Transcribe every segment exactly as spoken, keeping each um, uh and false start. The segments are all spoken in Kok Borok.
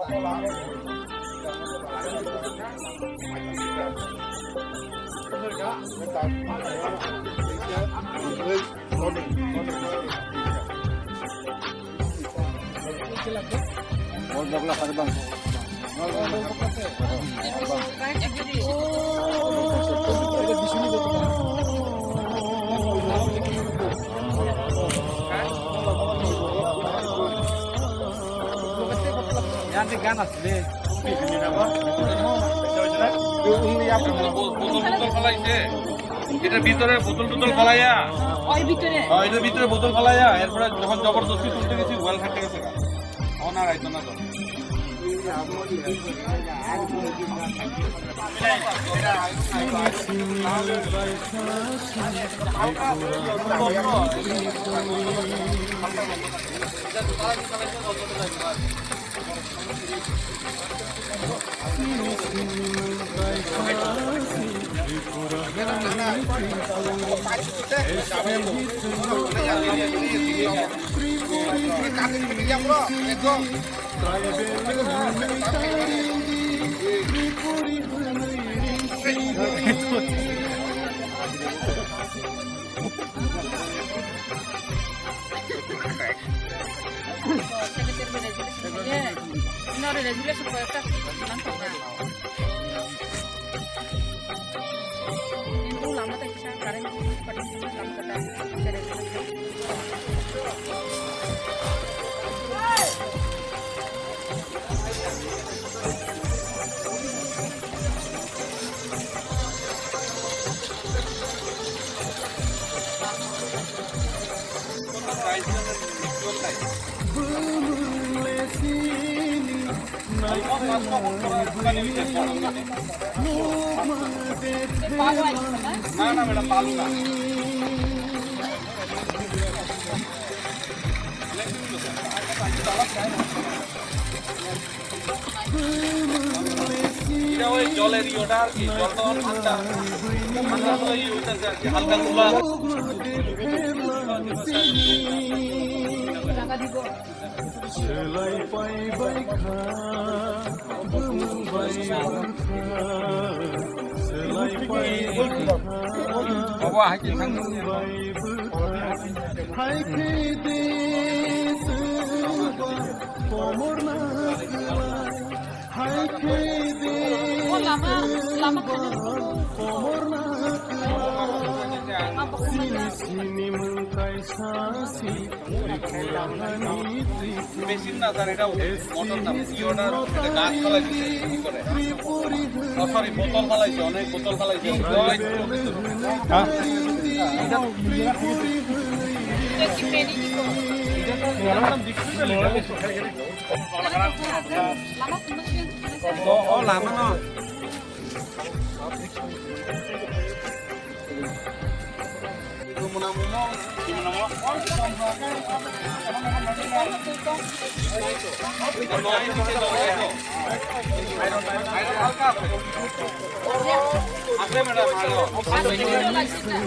Jan de gan asle. Ui, ui, ya. বোতল টোতল ফালাইছে। এটার ভিতরে বোতল টোতল ফালাইয়া। ওই ভিতরে। হ্যাঁ, এটার ভিতরে বোতল ফালাইয়া, এরপরে যখন জবরদস্তি তুলতে গেছি, ওয়াল ফাটে গেছে গা। অনার আইতো না তো। Secretary bai resolution ye, nore resolution ko ekta nang tong na. Hindu lama ta kisa current party lama ta. না, না, ম্যাডাম, ভালো না। এটা ওই জলের ইয়েটা আর কি, জল তো ঠান্ডা। ঠান্ডা তো ইয়ে হইতাছে আর কি, হালকা তুলা। O lama, lama khani. Machine na sir, এটা মোটর না, ইয়েটা, এটা গাছ ফালাই দিছে, কি করে? ও, সরি, বোতল ফালাইছে, অনেক বোতল ফালাইছে। হ্যাঁ? ও, ও, লামা না।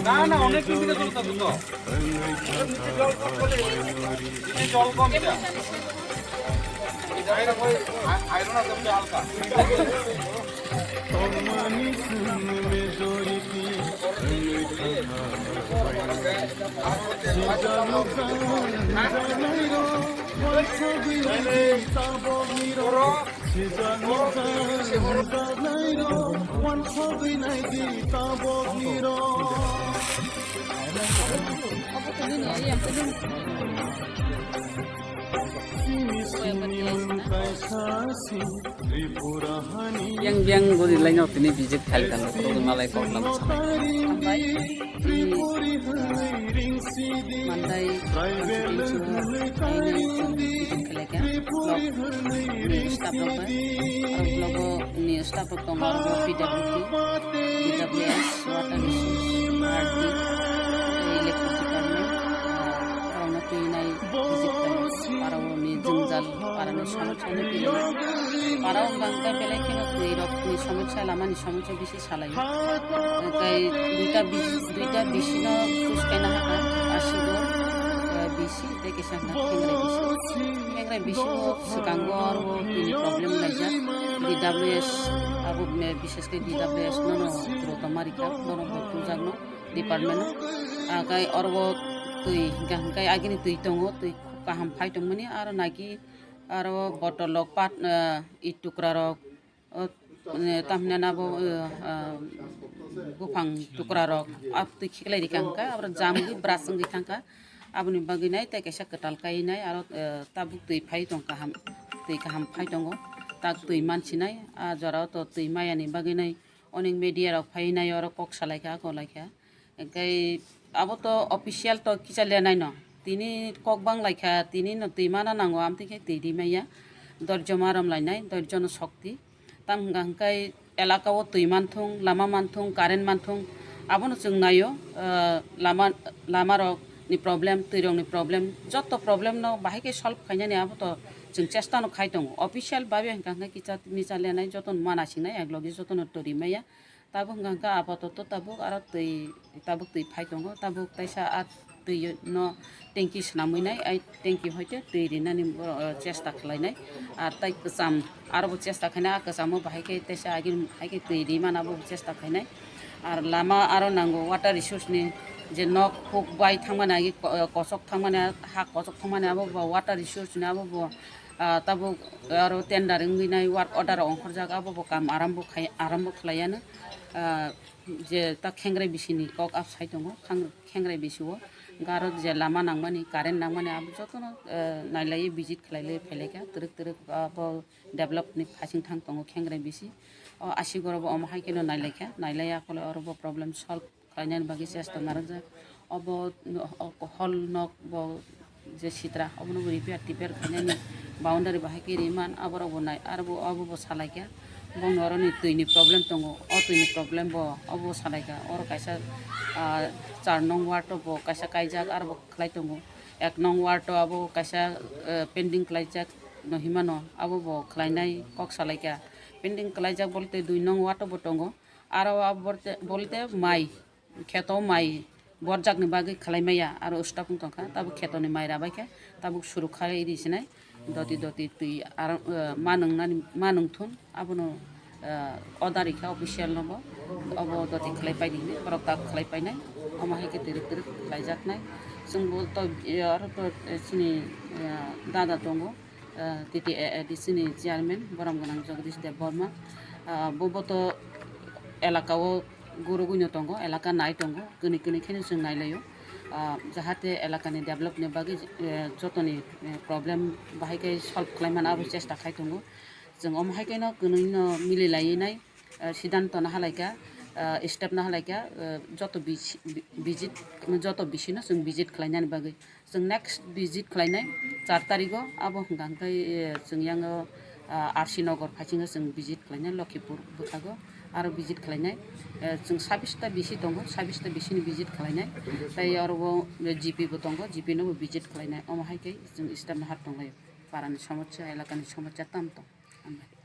না, না, অনেক কিছু তো। এই যে জল কম এটা। এটা আয়রন, আয়রন আছে, বুঝলে, হালকা। Yang, yang guri laino tini visit khaikha, nokro malai koklam sanai. Hambai. Chini mandai, chini chini, chini chini, chini khelai kha, block ni staff rok bai, aro block o ni staff rok tongo, aro P W D, P W S, water resource, R D, electric department, aro no twi nai visit khlai, para o ni jwngjal, para ni somosya no twi nai, para o bangkha belai kheno twi rok ni somosya, lama ni somosya bisi. Salai. Tei duita bis-, duita bisi no choose khaina hakha, asigo, eh, bisi, tei kisa hakha khengrai bisi. Khengrai bisi o swkango aro o tini problem D W S, abo, eh, bishesh khe D W S no, no, rwtoma rikha, bono bo tujakno department no. Ah, kai oro bo twi hingka hingkai agini twi tongo, twi kaham phai tongmani, aro naki aro botol rok, pat, eh, it tukra rok, o, eh, tamhinani abo, eh, ah, buphang tukra rok, abo twi khiklai rikha hingka, abo jam wngwi brush wngwi thangkha. Aboni bagwi nai tei kaisa kwtal kai nai, aro, eh, tabuk twi phai tong kaham, twi kaham phai tongo, tak twi mansinai, ah, jorao to twi mayani bagwi nai onek media rok phai nai, oro kok salaikha, kok laikha. Hingke abo to official to kicha lenai no, tini kok bang laikha, tini no twi mana nango, amtwi khe twi ri maya, dorjo ma rom lainai, dorjo no sokti. Tam hwnka hwnkhe elaka o twi manthung, lama manthung, current manthung, abono chwng naio, ah, lama, lama rok ni problem, twi rok ni problem, joto problem no bahai khe solve khainani abo to chwng chesta no khai tongo. Official babe hwnka hwnkhe kicha micha lenai, joto no mana sinai, ek logi joto no twi ri maya. Tabuk hwnka hwnkhe apatoto tabuk aro twi, tabuk twi phai tongo, tabuk taisa a twi no tanki swnamwi nai, ai tanki hoite twi rinani bo, o, chesta khlainai. Ar tai kwcham, aro bo chesta khainai, a kwchamo bahai khe teisa agini hai khe twi rimana bo chesta khainai. Ar lama aro nango water resource ni je nok huk bai thangmani agi ko-, kosok thangmani, ha kosok thangmani abo bo water resource ni abo bo, ah, tabuk aro tender wngwi nai work order rok ongkhorjak abo bo kam arambo khai, arambo khlaiya no. Ah, je ta khengrai bisi ni kok ap sai tongo, khang-, khengrai bisi o garo je lama nangmani, current nangmani abo jotono, eh, nailaiwi visit khlailaiwi phailaikha, twrwk twrwk abo develop ni phasing thang tongo khengrai bisi. O aswk oro bo omo hai kheno nailaikha, nailaiya phole oro bo problem solve khlainani bagwi chesta narwkjak. Obo, o, hall nok bo je sitra, obono bo repair tipair khainani boundary bahai khe riman, aborok bo nai, aro bo, obo bo salaikha. Bongni oroni twini problem tongo, o twini problem bo obo salaikha. Oro kaisa, ah, char nong ward o bo kaisa kaijak, aro bo khlai tongo. Ek nong ward o abo kaisa, eh, pending khlaijak no himano, abo bo khlainai kok salaikha. Pending khlaijak bolte dui nong ward o bo tongo. Aro abo bolte, bolte mai. Kheto mai borjakni bagwi khlai maya, aro stop wng tongkha, tabuk khetoni mai rabaikha, tabuk suru khai ri sinai, doti doti twi aro, eh, ma nwngnani, ma nungthun, abono, eh, order rikha official nobo, obo doti khlai paidi hinwi borok tak khlai painai, omo hai khe twrwk twrwk khlaijaknai. Chwngbo to, eh, aro to, eh, chini, eh, dada tongo, ah, T T A A D C ni chairman borom gwnang Jagadish Debbarma, ah, bo, bo to elaka o gurugwino tongo, elaka nai tongo, kwnwi kwnwi kheno chwng nailaio, ah, jahate elakani develop ni bagwi, eh, jotoni, eh, problem bahai khe solve khlaimani abo chesta khai tongo. Chwng omo hai kheno kwnwino mililaiwi nai, ah, siddhanto no halaikha, ah, step no halaikha, ah, joto bisi-, bi-, visit, joto bisino chwng visit khlainani bagwi. Chwng next visit khlainai char tarigo, abo hwnka hwnkhe, eh, chwng yango, ah, R C Nagar phaisingo chwng visit khlainai, Lokhipur bwkhago aro visit khlainai. Eh, chwng sabis ta bisi tongo, sabis ta bisini visit khlainai. Tei oro bo G P bo tongo, G P no bo visit khlainai. Omo hai khe chwng step no har tonglaio. Parani somosya, elakani somosya tam tong. Hambai.